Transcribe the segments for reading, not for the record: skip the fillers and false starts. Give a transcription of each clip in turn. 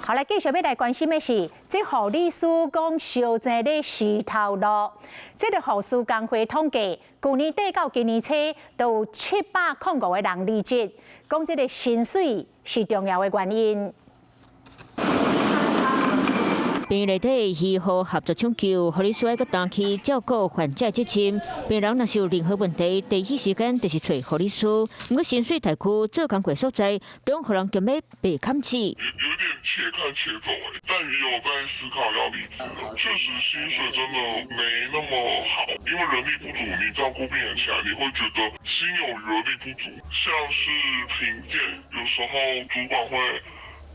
好來，繼續欲來關心的是，這護理師講燒錢咧死頭路。這个護士工會統計，舊年底到今年初，都有705個人離職，講這个薪水是重要的原因。病院內底醫護合作搶救，護理師愛閣擔起照顧患者責任。病人若是有任何問題，第一時間就是揣護理師。毋過薪水待遇做工課所在，攏予人嫌欲袂堪錢。有點且看且走，但也有在思考要離職。確實薪水真的沒那麼好，因為人力不足，你照顧病人起來，你會覺得心有餘而力不足。像是評鑑，有時候主管會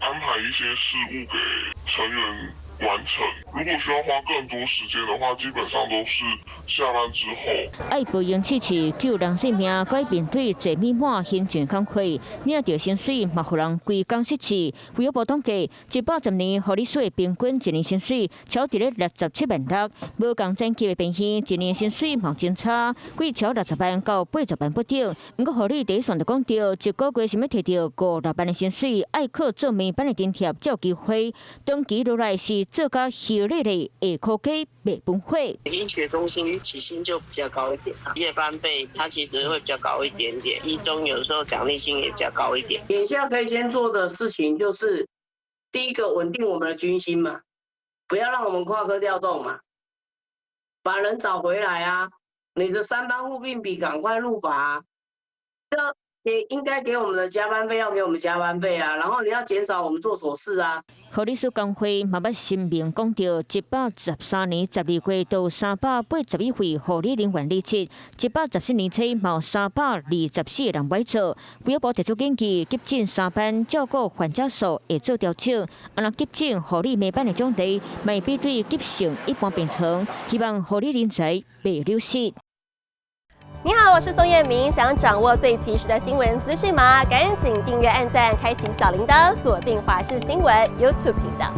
安排一些事務給成員完成，如果需要花更多時間的話，基本上都是下班之後。愛保養試試救人性命，閣面對坐米滿行政工課，領著薪水嘛，予人規工失志。衛福部統計，110年護理師的平均一年薪水超佇咧67萬6，無仝層級的病院一年薪水嘛真差，貴超60萬到80萬不等。毋過護理第一線就講著，一個月想欲提著五六萬的薪水，愛靠做晚班的津貼才有機會。長期落來是做甲虛累的下箍雞袂分火。醫學中心起薪就比較高一點，夜班費它其實會比較高一點點，醫中有時候獎勵金也比較高一點。眼下可以先做的事情就是，第一個穩定我們的軍心嘛，不要讓我們跨科調動嘛，把人找回來啊！你的三班護病比趕快入法啊，要給應該給我們的加班費要給我們加班費啊，然後你要減少我們做瑣事啊。護理師工會嘛捌聲明講著，113年12月到381位護理人員離職，114年初嘛有324個人䆀做。衛福部提出建議，急診三班照顧患者數會做調整，啊若急診護理晚班的獎勵，嘛會比對急性一般病床，希望護理人才袂流失。你好，我是宋燕明，想掌握最及時的新聞資訊嗎？趕緊訂閱、按讚、開啟小鈴鐺，鎖定華視新聞 YouTube 頻道。